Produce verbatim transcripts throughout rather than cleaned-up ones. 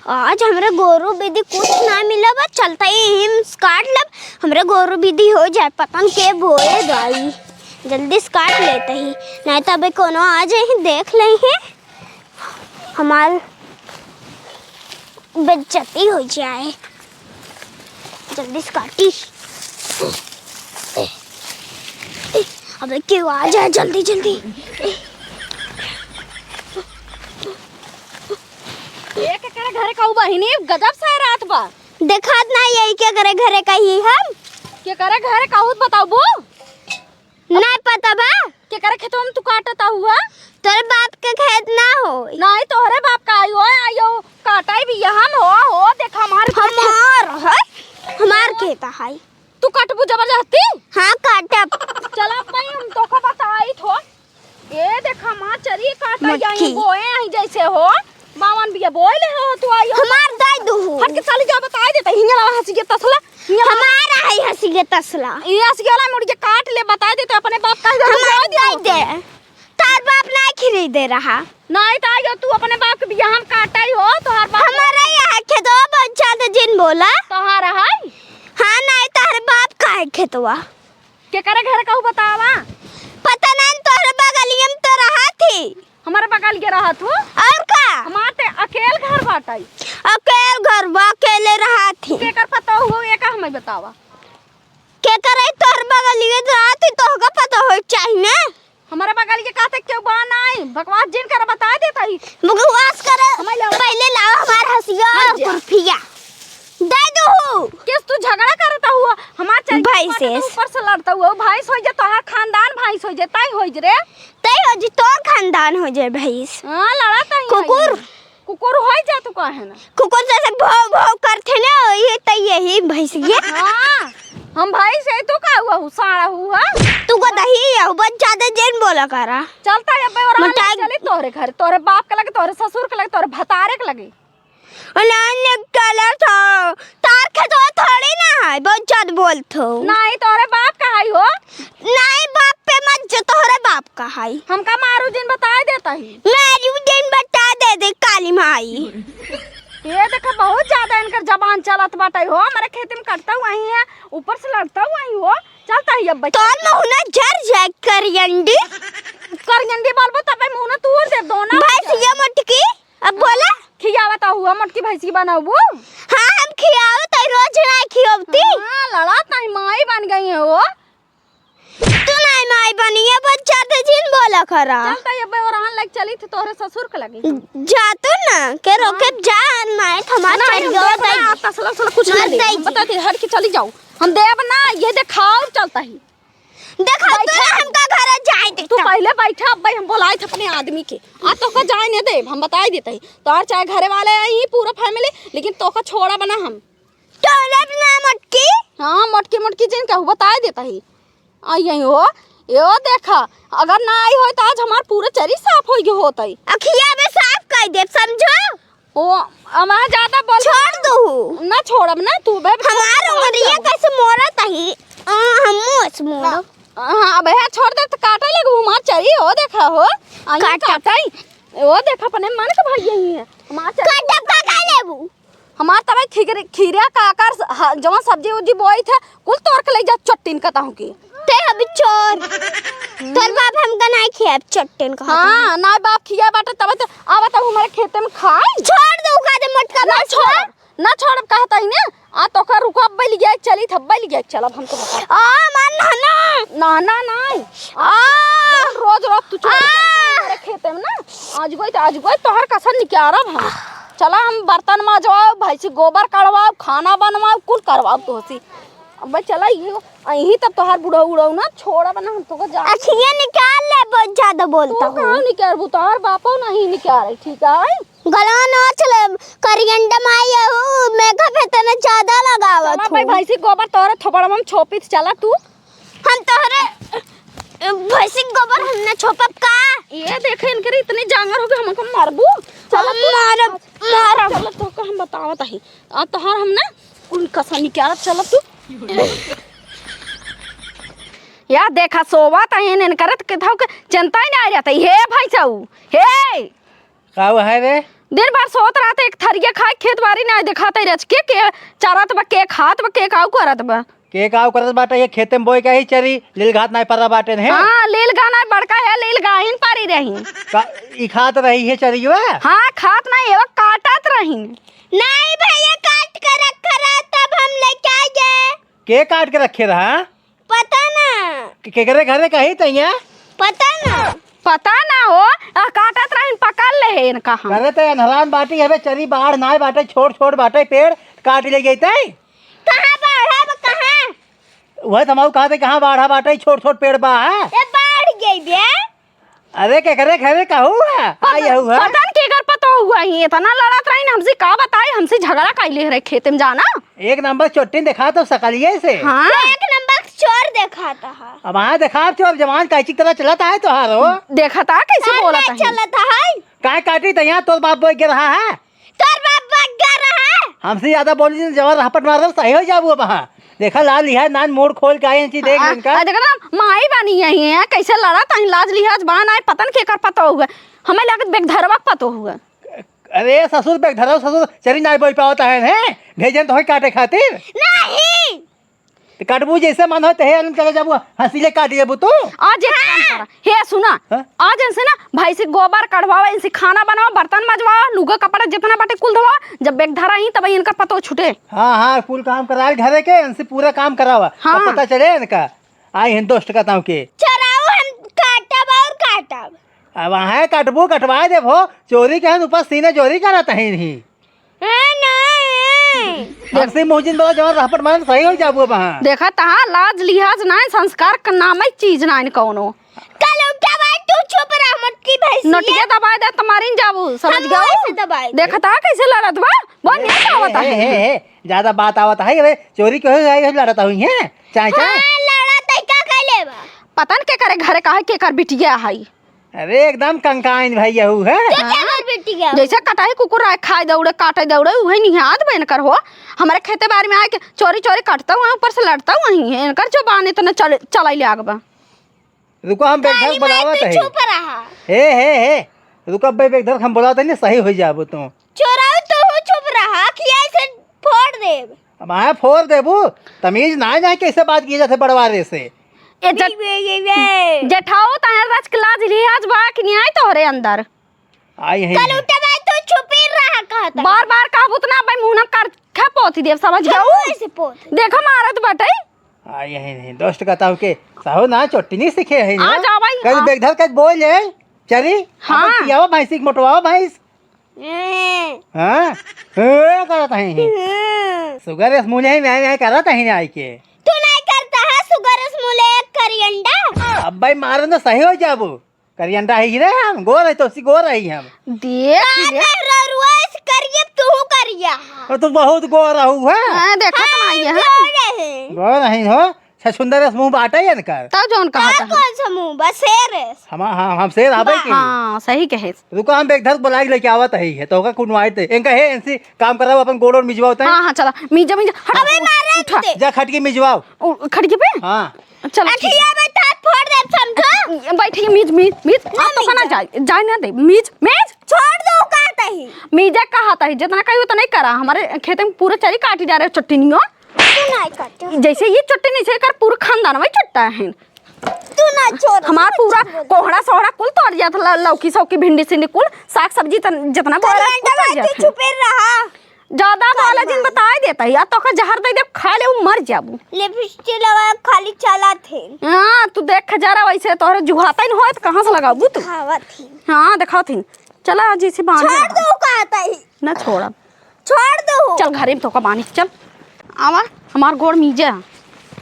आज हमरे गोरू बिदी कुछ ना मिला बा, चलता ही हम काट लब, हमरे गोरू बिदी हो जाए। पता न के बोए बाई, जल्दी से काट लेते ही, नहीं तो अबे कोनो आ जाए, देख ले हैं, हमार बेइज्जती हो जाए। जल्दी से काटी। अबे क्यों आ जाए जल्दी जल्दी। ये केकरे घरे कहू बहिनी, गजब से रात बा। देखात ना यही केकरे घरे कही हम। केकरे घरे कहू त बताबू? नाय पता बा। केकरे खेतवा में तू काटता हुआ? तोरे बाप के खेत ना हो। नहीं, तोहरे बाप का आई हो, आई हो, काटाई भी यहाँ में हो, हो, देख हमार खेत। हमार है, हमार खेत है। तू काटबू जबरदस्ती? हाँ, काटब। चला भाई, हम तोका बताई थो। ए, देखा माँ, चरी काटा मटकी। यहीं बोए, यहीं जैसे हो। बावन बिया बोए ले हो, तू आई हो। हमार दाई दू। हट के चली जा, बताई देता, हिंगे वाला हंसी के तसला। हिंगे वाला हमार है हंसी के तसला। ये हंसी वाला मुड़ के काट ले, बताई देता, अपने बाप का इधर हमार बोए दिया दाई होता। दे। तार बाप ना खरीदे रहा। नहीं तो आई हो, तू अपने बाप के बिया हम काटाई हो, तोहार बाप हमारा यहाँ खेतवा बहुत ज्यादा जिन बोला। तोहार है? हाँ, नहीं, तार बाप का है खेतवा। केकरे घर कहू बतावा? पता नहीं, तोहरे बगलिया में तो रहत ही। हमारे बगल के रहत हो? और का? हमार ते अकेल घर बाटई। अकेल घर बा, अकेले रहत ही। केकर पता हो, ये का हमें बतावा? केकर है तोहरे बगलिया में रहत ही, तोहका पता हो चाही ना? हमारे बगल के कहते क्यों बा नहीं? बकवास जिन कर बता देता ही। बकवास करे, हमें लावा। पहले लावा हमार हंसिया हट और जा। कुर्फिया। दे दू। किस तू झगड़ा करता हुआ? हमार चल के भैंस बाटे तो एस। ऊपर से लड़ता हुआ। भैंस हो जा, तोहार खानदान भैंस हो जा, तई हो जा रे। तई हो जी, तोर खानदान हो जाए भैंस। हाँ, लड़ा तई कुकुर। है। कुकुर हो जा तू काहे ना? कुकुर जैसे भौ भौ करते ना, ये तई यही भैंस ये। हाँ, हम भैंस है, तू का हुआ हु, साड़ा हुआ? तू को दही है, बहुत ज्यादा जेन बोला करा। चलता है अब्बे और मटाई चली तोहरे घर, तोहरे बाप के लगे, तोहरे ससुर के लगे, तोहरे भतारे के लगे। नानी गलत हो, तार खेतवा थोड़ी ना है, बहुत ज्यादा बोलत हो। नहीं, तोहरे बाप का है हो? नहीं, बाप पे मत जो, तोहरे बाप का है। हमका मारू जिन बताए देता ही। मारू जिन बता दे दे काली माई। ये देखा, बहुत ज्यादा इनकर जबान चलत बाटे हो, हमारे खेत में कटता हुआ ही है, ऊपर से लड़ता हुआ ही हो, चलता ही अब बच्चा। तोर मुँह ना जर जाए करियंडी। करियंडी बोलबो तबे मुँह ना तूर दे दो ना। भैंस ये मोटकी, अब बोला। खियावत हुआ मोटकी भैंसी बनाबू? हाँ, हम खियावत है, रोज ना खियावती। हाँ, लड़ा ताई माई बन गई है वो। तू नहीं माई बनी है, बहुत ज्यादा जिन बोला करा। चल ताई अबे और आन लग चली थे तोहरे ससुर के लगे। जा तू ना, के रोके हाँ। जा माई, हमार नहीं, हम चरियो देब ना, तसला उसला कुछ मत नहीं दे, दे हम जी। बता दे, हट के चली जाओ। हम देब ना, ये देखाओ चलता ही। देखा तू बैठा। ना हमका घर जाए दे तू तो। पहले बैठा, अब भाई हम बोलाए थे अपने आदमी के। आ तोका जाए नहीं देब, हम बताई देते ही। तोहार चाहे घरे वाले आई ही पूरा family, लेकिन तोका छोड़ा बना हम। छोड़ब ना मोटकी। हाँ, मोटकी, मोटकी जिन कहू बताई देता ही। आई यही हो, यो देखा, अगर ना आई होई तो आज हमार पूरा चरी साफ होई गयो होता ही। अखिया में साफ कर देब, समझो। ओ, हमारा ज्यादा बोल छोड़ दू। ना छोड़ब ना तू, बे, हमार छोड़ उमरिया दो। कैसे मोरत ही? आ, हम मुँह से मोड़ो। हाँ, अब है छोड़ दे तो काटे लगू हमार चरी हो, देखा हो। आई काटब। काटे। ओ, देखा अपने मन के भाई यही है। हमार चरी काटब का का लेबू? हमार तबे खीरे, खीरा काकर स-, ह-, जवन सब्जी उब्जी बोई थे, कुल तोड़ के ले जा चट्टिन का ताहू के। ते अभी चोर। तोर बाप हमका नाई खियाब चट्टिन का हाँ, नाई बाप खिया बाटे तबे तो आवा तब हमारे खेते में खाई। छोड़ दो का दे मोटका ना बस छोड़, कर। ना छोड़ कहता ही ना। आ तोका रुको अब्बे ले गया चली थे, अब्बे ले गया चलब हम तो बता। आ, मन है ना। ना, ना, नाई। आ। रोज रोज तू चोरी आ। करत हमारे खेते में ना। आज गोई तो, आज गोई तोहर कसर निकालब हम। चला हम बर्तन माजवाओ, भैंसी गोबर कढ़वाओ, खाना बनवाओ, कुल करवाओ तोहसी। अबे चला ये, अहीं तब तोहार बुढ़ऊ उढ़ऊ ना छोड़ब ना हम तोको जा। अखियाँ निकाल ले, बहुत ज्यादा बोलता तू हूँ। कहाँ निकारबू? तोहार बापो नहीं निकारे, ठीक है? गलवा नाच ले, करियंडा माई यहू, मेकअप इतना ज्यादा लगावत चला भाई, हूँ। भैंसी गोबर तोहरे थोपड़वा में छोपित चला तू। हम तोहरे, अ, भैंसी के गोबर हम ना छोपब का? ये देखे इनकर इतनी जांगर हो गई, हमको मारबू? चला तू। मारब, मारब। चला तो का हम बतावत ही। आ तोहार हम ना उन कसा निकालब, चला तू। या देखा सोवत ही इनकर के धौ के चिंता ही ना रहता। हे भैंसऊ, हे। का हुआ है रे? दिन भर सोत रहत, एक थरिया खाए, खेत बारी नाहीं देखात है रच के, के चरत बा, के खात बा, के काऊ करत बा। के काऊ करत बाटे, ये खेते में बोए के ही चरी, लील घात नाहीं परा बाटे ने। हाँ, लील गा नाहीं बड़का है, लील गाहिन पारी रही। का, ई खात रही है चरिया? हाँ, खात नाहीं, एवा काटत रही। नाहीं भैया, काट के रख रहा, तब हम लेके आ गए। के काट के रखे रहा? पता ना। के-, केकरे घरे कही तैया? पता ना। पता ना हो, आ, काटत रहिन, पकड़ ले है इनका हम। अरे तो अनहरान बाटी हवे, चरी बाढ़ नाय बाटे, छोट छोट बाटे पेड़, काट ले जैते। कहाँ बाढ़ा बा, कहाँ? वह तो हम कहते कहाँ बाढ़ा बाटे, छोट छोट पेड़ बा है। ए बाढ़ गई बे। अरे केकरे घरे कहू है? पता, आई हऊ है? पता न केकर पतोहू है, इतना लड़त रही न हमसे, का बताई, हमसे झगड़ा कइले रहे खेते में जाना। एक नंबर चोट्टिन देखा तो सकलिए से। हाँ। एक नंबर चोर देखाता है। अब हाँ देखा चोर, जवान कैची की तरह चलत है तोहारो। देखता कैसे हम बोलत नहीं है। चलत है। काय काटी त यहाँ तोर बाप बोल के रहा है। तोर बाप बग्गा रहा। हमसे ज्यादा बोली न, जवन रहपट मार दे, सही हो जाबू अब। हाँ, देखा लाल लिहा नान मोड़ खोल के आई, इंची देख आ, इनका। आ, देखा ना, माई बनी यही है, कैसे लड़ा तही, लाज लिहाज बा नाय, पता न केकर पतोहू है। हमें लागत बेगधरवा के पतोहू है। अरे ससुर, बेगधरवा ससुर, चरी नाय बोई पावत है, हैं? भेजन तो है काटे खातिर। नहीं। तो काटबू जैसे मन हो, तहे आनंद चले जाबू, हंसी ले काट लेबू तू। आज एक काम करा। हे सुना, हाँ? आज इनसे ना भाई से गोबर कढ़वावा, इनसे खाना बनावा, बर्तन मजवावा, लुगा कपड़ा जितना बाटे कुल धोवा, जब बेगधरा ही तब इनका पतो छूटे। हाँ, हाँ, कुल काम कराए घरे के, इनसे पूरा काम करावा। हाँ। तब पता चले इनका, आई हैं दोस्त का ताऊ के। चोराऊ हम काटब और काटब। अब वहाँ काटबू, कटवा देबो, चोरी के हन ऊपर सीने चोरी करत है नहीं। ए, नहीं। हमसे मुहजिन बोला जवन रहपट मान सही हो जाबू वहाँ। देखा तहाँ लाज लिहाज नाय, संस्कार क नाम ही चीज नाय कौनो। कल उठा भाई, तू चुप रह, मोटकी भैंसिया। नोटिया दबाए दे, तुम्हारी न जाबू, समझ हम गयो? वैसे दबाए दे। देखा तहाँ कैसे लड़त बा, वो नहीं आवत है। हे, हे, ज्यादा बात आवत है, अरे चोरी के हो गई, लड़त हुई है, चाहे, चाहे। हाँ, लड़त है, का कहले बा? पता न के करे घरे काहे के कर बिटिया है। अरे एकदम कंकाइन भैया हू है। के हाँ? के हमार बेटी के? जैसे कटाई कुकुर आए, खाए दौड़े, काटे दौड़े, उहे निहाद बन कर हो। हमारे खेते बारी में आए के चोरी चोरी कटता हुआ, ऊपर से लड़ता हुआ ही है। इनकर जुबान इतना चल-, चलाई ले आग बा। रुको, हम बेगधर काली माई, बुलावत तू है। चुप रहा। हे, हे, हे, रुको, अब बेगधर हम बुलावत है, नहीं सही हो जाबो तू। चोराऊ, तू हूँ चुप रहा, खिया से फोड़ देब। अब आए फोड़ देबू, तमीज ना जाए कैसे बात किए जाते बड़वारे से। ए, जट-, ये, ये, ये। जेठाऊ, तहर रच के लाज लिहाज बा कि नहीं आई तोहरे अंदर? आई है। कल उठे भाई, तू छुपी रहा कहत है। बार बार कहबू त ना भाई, मुंह ना कर खा पोती देव, समझ गऊ? ऐसे पोत। देखो मारत बटे। आई है नहीं, दोस्त कहता हूँ के साहू ना चोटी नहीं सीखे है ना। आ जा भाई, कल हाँ। बेगधर कल बोल ले, चरी, हाँ। अपन पियावा भैंसी के मोटवावा भैंस। ए। हाँ? ए, करत है। हम्म। सुगर इस मुँह नहीं, नहीं, नहीं करत है आई के। तू नहीं करता है सुगर इस मुँह ले करियंडा? अब भाई मारो ना सही हो जाबू। करियंडा ही रे हम, गोर है तो सी गोर है हम। देख का ले। कर ररुआ इस करिए तू करिया। और तू बहुत गोर रहू है। हाँ, देखत हाँ, नहीं है। गोर है। गोर नहीं हो। अच्छा, सुंदर रस मुंह बाटे है इनकर। तब जौन कहा का था। कौन सा मुंह? बस शेर है। हम, हाँ, हम शेर आवे बा- के। हाँ, सही कहे। रुको, हम एक धर बुला के लेके आवत है, है, तो ओकर कुनवाई दे। इनका है, इनसे काम कराओ, अपन गोड़ और मिजवाओ तय। हाँ, हाँ, चला। मिजा, मिजा, हट, अबे उठ, मारे उठा। दे। जा खटकी मिजवाओ। उ, खटकी पे? हाँ। चला, ठीक। अखिया में तार फोड़ दे, समझो? बैठिए, मीज, मीज, मीज। ना आप तो कहना मीजा। जाए, जाए ना दे। मीज, मीज। छोड़ दो, कहता ही। मीजा कहता ही, जितना कही उतना ही करा। हमारे खेते में पूरा चरी काटी जा रहे, चट्टनियों। तू नहीं काटो। जैसे ये चट्टनी से कर पूरा खानदान में चट्टा है। तू ना छोड़, हमार तू पूरा छोड़। कोहड़ा सोहड़ा कुल तोड़ जात ला, लौकी सौकी भिंडी सिंडी कुल साग सब्जी तन-, जितना बोला करियन कुल तोड़ दवाई जात के है। छुपे रहा। ज्यादा बोला जिन बताई देता है, या तो का जहर दे दे खा ले, उ मर जाबू। लिपस्टिक लगा खाली चला थे। हाँ, तू देख जरा वैसे तोहरे जुहाता ही न होए तो कहाँ से लगाबू तू? खावा थी। हाँ, दिखाओ थी। चला जैसे बांध छोड़ दो कहता ही। ना छोड़ा। छोड़ दो। चल घरे में तोका बानी, चल। आवा, हमार गोड़ मीजा।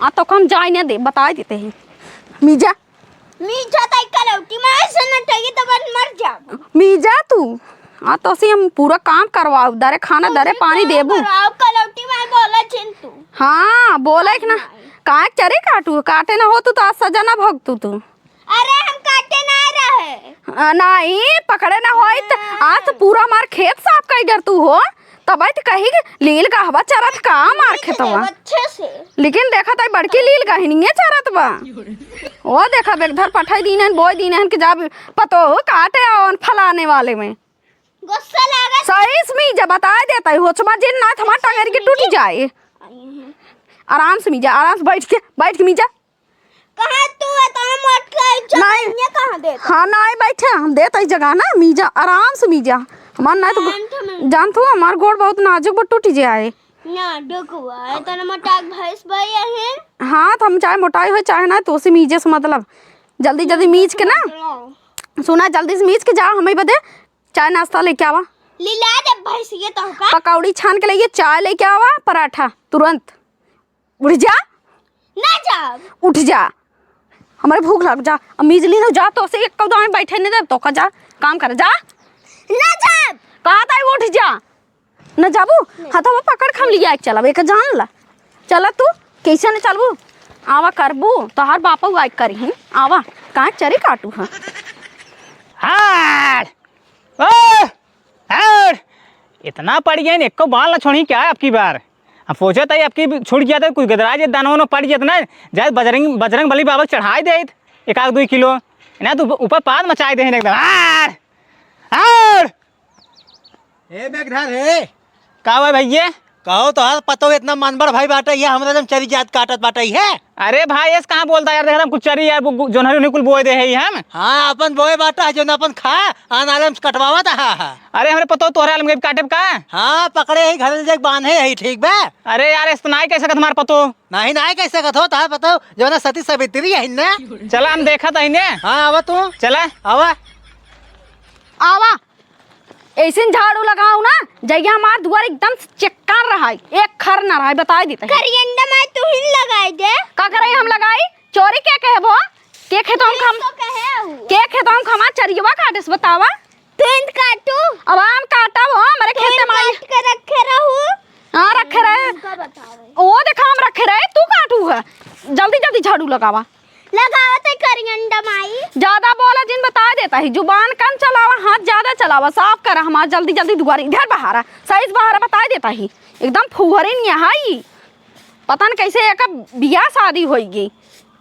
आ तोका हम जाए ना दे, बताए देते हैं। मीजा। मीजा ताई कलौटी में ऐसे न टगी तो बन मर जाओ। मीजा तू। आ तो से हम पूरा काम करवाओ, दरे खाना, दरे पानी देबू। करवाओ, कलौटी में बोला चिंटू। हाँ, बोला एक ना। काहे चरे काटू, काटे ना हो तू तो आज सजा ना भोग तू, तू। अरे हम काटे ना रहे। आ, नहीं, पकड़े ना होइत। हाँ। आज तो पूरा हमार खेत साफ कर डर तू हो। तब तो कही कि लील गहवा चरत का मार खेतवा। अच्छे से। लेकिन देखा ताई बड़की लील गहनिये चरत बा। ओ देखा बेगधर पठाई दीन हन, बोई दीन हन कि जा पतोह काटे आओ फलाने वाले में। गुस्सा लागत। सही से मीजा, बताइ देत ही, होचमा जिन ना, हमार टंगरी के टूट जाए। आराम से मीजा, आराम से बैठ के, बैठ के मीजा। कहाँ तू इतना मोट का इज्जत नहीं। नहीं है, कहाँ देता? हाँ, नहीं बैठे, हम देत ही जगह ना, मीजा, आराम से मीजा। हमार नहीं तो आराम से मीजा। जानत हो, हमार गोड़ बहुत नाजुक बा, टूट जाए। ना, डुकवा, इतना मोटा भैंस बा यही। हाँ, तो हम चाहे मोटाई हो, चाहे ना, तो से मीजे से मतलब। जल्दी, जल्दी मीज के ना। सुना, जल्दी से मीज के जा, हमें बदे चाय नाश्ता लेके आवा। लिला दे भैंस के तो का? पकौड़ी छान के लेके, चाय लेके आवा, पराठा, तुरंत। उठ जा। ना जाब। उठ जा। हमरे भूख लग जा। अब मीज ली ना जा, तो से एक कौदा में बैठे नहीं देब, तो का जा, काम कर जा। ना जाब। कहा था उठ जा। ना जाबू? नहीं। हथवा पकड़ के हम लिया के चलब, एक जान ला। चला तू, कैसे न चलबू? आवा करबू, तोहार बापू आइ करिहन। आवा, कहाँ चरी काटू है? हार! ओ! और इतना पड़ गया, एको बाल ना छोड़ी क्या अब की बार? हम सोचे थे अब की छूट गया था, कुछ गदरा जे दाना वाना पड़ गया था ना, जाए बजरंग, बजरंग बली बाबा चढ़ाई देत, एक आध दुई किलो, ना तो ऊपर पाद मचाई दे एकदम। आर! आर! ए मेघधर हे। का हुआ भैया? कहो तोहार पतो इतना मनबड़ भाई बाटे, ये हमरा जम चरी जात काटत बाटे है। अरे भाई, ऐस कहाँ बोलता यार, देख हम कुछ चरी यार, बु-, बु-, जोनहरी उन्हीं कुल बोए दे है हम। हाँ, अपन बोए बाटा है, जोन अपन खा, आन आलम से कटवावत हा। अरे हमरे पतो तोहरे आलम के काटे का? हाँ, पकड़े ही घर ले जाके बांधे ही, ठीक बा? अरे यार, ऐस तो नाई कह सकत हमार पतो। नहीं, नाई कह सकत हो, तोहार पतो, जोन सती सावित्री है ना। चला हम देखत ही ने। हाँ, आवा तू। चला। आवा। आवा। ऐसे झाड़ू लगाऊ ना, जइया हमार दुआर एकदम चिक्कन रहाई, एक खर ना रहाई, बताई देते हैं। करियंडा माई तू ही लगाई दे। का करे हम लगाई? चोरी के कहबो? के खेतों में खम-, तो कहे हूँ। के खेतों में खमा चरियवा काटे से बतावा? तू इंत काटू। अब हम काटब हो, हमारे तू खेत इंत में आई। काट के रखे रहू। हाँ, रखे रहे। उनका बतावे। ओ देखा हम रखे रहे, तू काटू है। जल्दी, जल्दी झाड़ू लगावा। लगावत है करियंडा माई। ज्यादा बोला जिन बताइ देता ही, जुबान कम चलावा, हाथ ज्यादा चलावा, साफ करा हमार जल्दी जल्दी दुआरी, इधर बहारा, सही से बहारा बताइ देता ही, एकदम फुहरे नहीं है ई। पता न कैसे एका बियाह शादी होइगी,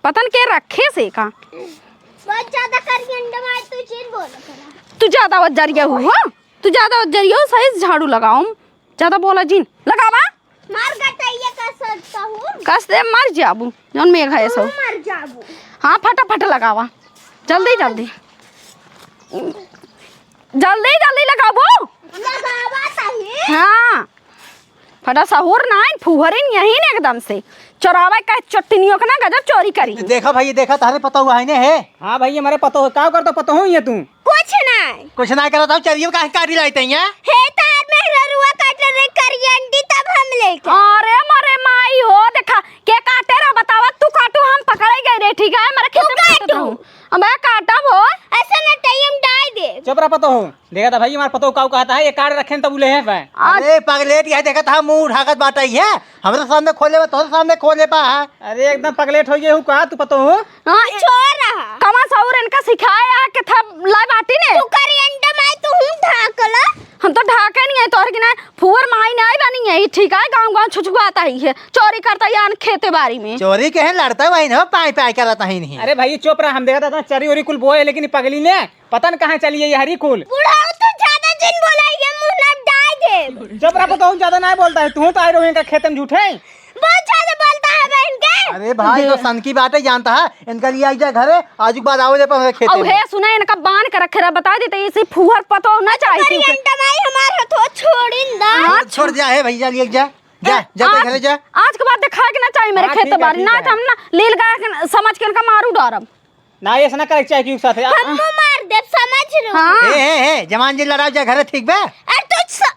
पता न के रखे से का। बहुत ज्यादा करियंडा माई तू जिन बोला करा। तू ज्यादा वजरिया हु हो, तू ज्यादा वजरिया हु, सही से झाड़ू लगाओ। ज्यादा बोला जिन। लगावा। मार गटैया का सजता हूँ। कस दे मर जाबू। जौन मेघ है सो। तू मर जाबू। हाँ, फटाफट लगावा। जल्दी, जल्दी। जल्दी, जल्दी लगाबू। लगावा तही। हाँ। फटा सहूर नाइन, फुहरिन यही ने एकदम से। चोरावे का चट्टनियों के ना गजब चोरी करी। देखा भाई, देखा तारे पता हुआ है ने है। हाँ भाई, हमारे पता हो, का करता पता हो ये तू? कुछ नहीं। कुछ ना करत हूँ, चरियो काहे काटी लाइत है? हे तार मेहररुआ काट रे करियंडी तब हम लेके। अरे मरे माई हो, देखा, के काटे रहा बतावा, तू काटू हम पकड़े गए रे, ठीक है? मरे तू खेते में काटत काटू। रहूं। अब मैं काटब हो। ऐसे ना टाइम डाल दे। चुप रह पतो हो। देखा था भाई, हमार पतो काऊ कहता है, ये काट रखे हैं तब ले हैं भाई। आज अरे पगलेट, यह देखा था मुंह उठाकत बाटा ही है। हमरे सामने खोले बा, तोहरे सामने खोले बा है। अरे एकदम पगलेट हो गए हो का तू पतो हो? हाँ, चोर रहा। कमा सौर इनका सिखाया के था लाई बाटी ने। तू करियंडा माई तू हूँ ढाकला। हम तो ढाके नहीं है तोहर की ना फुअर माई नहीं बनी है, ठीक है? गाँव गाँव छुछुआता ही है, चोरी करता ही आन खेते बारी में। चोरी के है लड़ता वही ना, पाई पाई करता ही नहीं। अरे भाई चुप रहा, हम देखा था चरी उरी कुल बोए, लेकिन ये पगली ने पता न कहाँ चली है ये हरी कुल। बुढ़ाऊ तू ज्यादा जिन बोला, ये मुंह ना डाल दे। चुप रहा, बताऊँ ज्यादा ना बोलता है, तू तो आए रहो इनका खेते में झूठे। बहुत ज्यादा बोलता है बहन के। अरे भाई, तो सन की बात है, जानता है, इनका लिए आई जाए घरे, आज के बाद आओ जाए पर खेते अब में। हे सुना, इनका बांध के रखे रहा, बता देते, इसी फुहर पतो ना चाहे थी। करियन दमाई हमार हथो छोड़िन दा। हाँ, छोड़ दिया है भैया, लिए जा, जा, जा, आज, घरे जा। आज के बाद दिखाए के ना चाहे मेरे हाँ, खेत ठीक है, बारी, ठीक ना है। तो हम ना लील गाय के समझ के इनका मारू डारब। ना, ऐसा ना करे के चाहे केहू के साथे। हम मुँह मार देब, समझ लो। हाँ। हे, हे, हे, जवान जी लड़ाओ जा घरे, ठीक बा? अरे तू स-,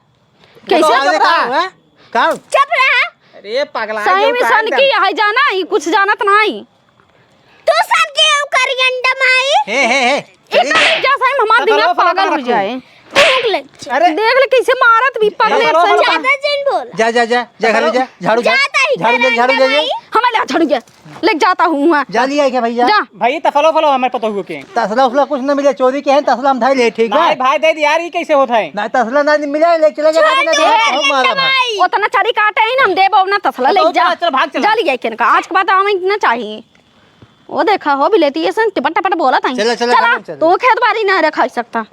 कैसे तो चुप रहा? का हुआ? का? चुप रहा। अरे पगला सही में सन की है जाना, ये कुछ जानत नहीं। तू सन की हो करियन दमाई। हे, हे, हे। इतना चलिए। जा सही में हमारा दिमाग पागल हो जाए। तू ले। अरे। देख ले कैसे मारत भी पगले चलो, चलो, सही। चलो। ज्यादा जिन बोल। जा, जा, जा, जा, घर में जा, झाड़ू जा, जाता ही झाड़ू जा, करेंगे झाड़ू जा, जा। भाई। हमें ले झाड़ू जा, ले जाता हूँ वहाँ। जा लिया क्या भैया? जा। भाई, तसला उफला हमारे पता हुआ के। तसला उफला कुछ ना मिले, चोरी के हैं, तसला हम धाई ले, ठीक है? नहीं भाई, दे दे यार, ये कैसे होता है? नहीं, तसला ना मिले, ले चले जा, छोड़ ना दे, दे, बहुत मारा भाई। भाई। उतना चरी काटे ही ना, हम देबो ना तसला, ले बताओ, जा। चल, भाग, चल। जा लिया के इनका, आज के बाद आवे ना चाहिए। वो देखा हो बिलेती, ऐसे टिपट टपट बोला था। चला, चला, चला, चला। तू खेत बारी ना रखा सकता।